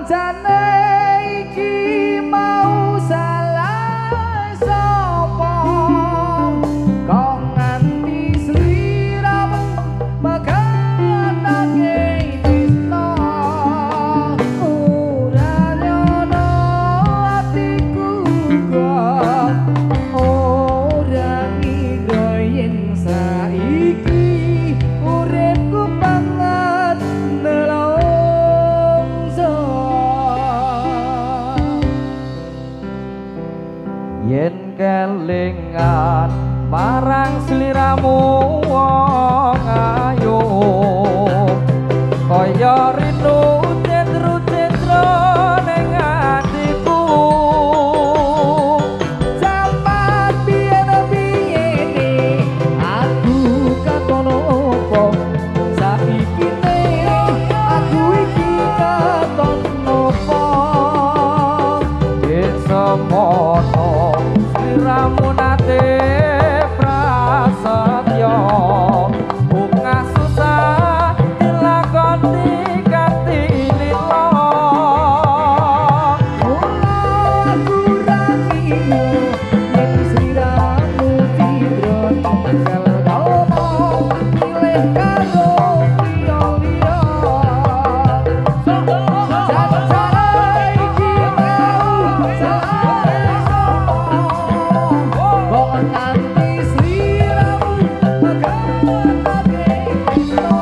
Janjane iki mau salah sapa kok nganti sliramu megatake tresno ora nyono atiku kok ora ngira yen saiki uripku banget nelongso. Yen kelingan marang sliramu wong ayu kaya rinu cetru-cetru ning atiku. Jaman biyen-biyene aku katon opo saiki ne aku iki katon opo. Yen semono sliramu nate prasetyo bunga susah dilakoni kanthi lila. Ora aku ra ngira yen sliramu cidra tinggal topo milih karo liya-liya. Janjane iki mau salah sapa kok nganti sliramu megatake tresno.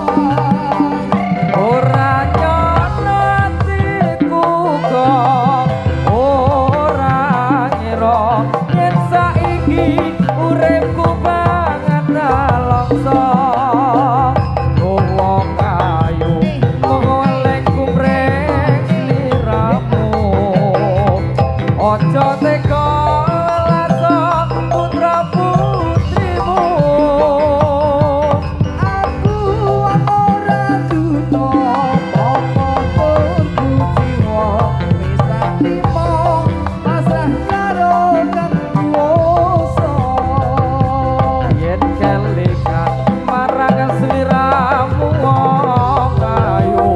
Ora nyono atiku kok ora ngira yen saiki uripku banget nelongso. Wong ayu mung eling kumreng sliramu aja tega laso putra putrimu. Aku ora duta apa-apa kuciwa wis tak trimo pasrah karo kang kuwasa. Yen kelingan marang sliramu wong ayu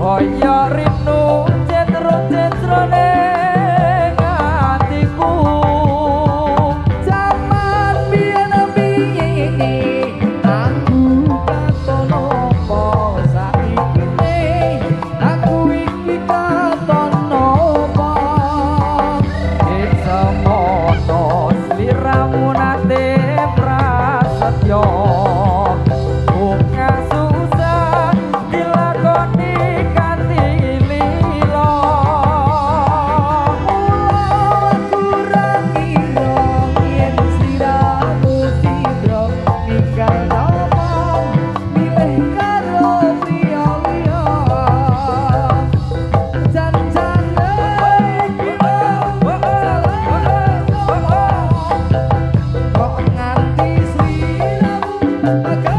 kaya rinu cetru-cetru ning atiku. Jaman biyen-biyene aku katon apa saiki ne aku iki katon apa. Yen semono sliramu nate prasetyo bunga susah dilakoni kanthi lila. Aku ra ngira yen sliramu cidra ninggal topo milih karo liya-liya. Janjane iki mau salah sapa kok nganti sliramu megatake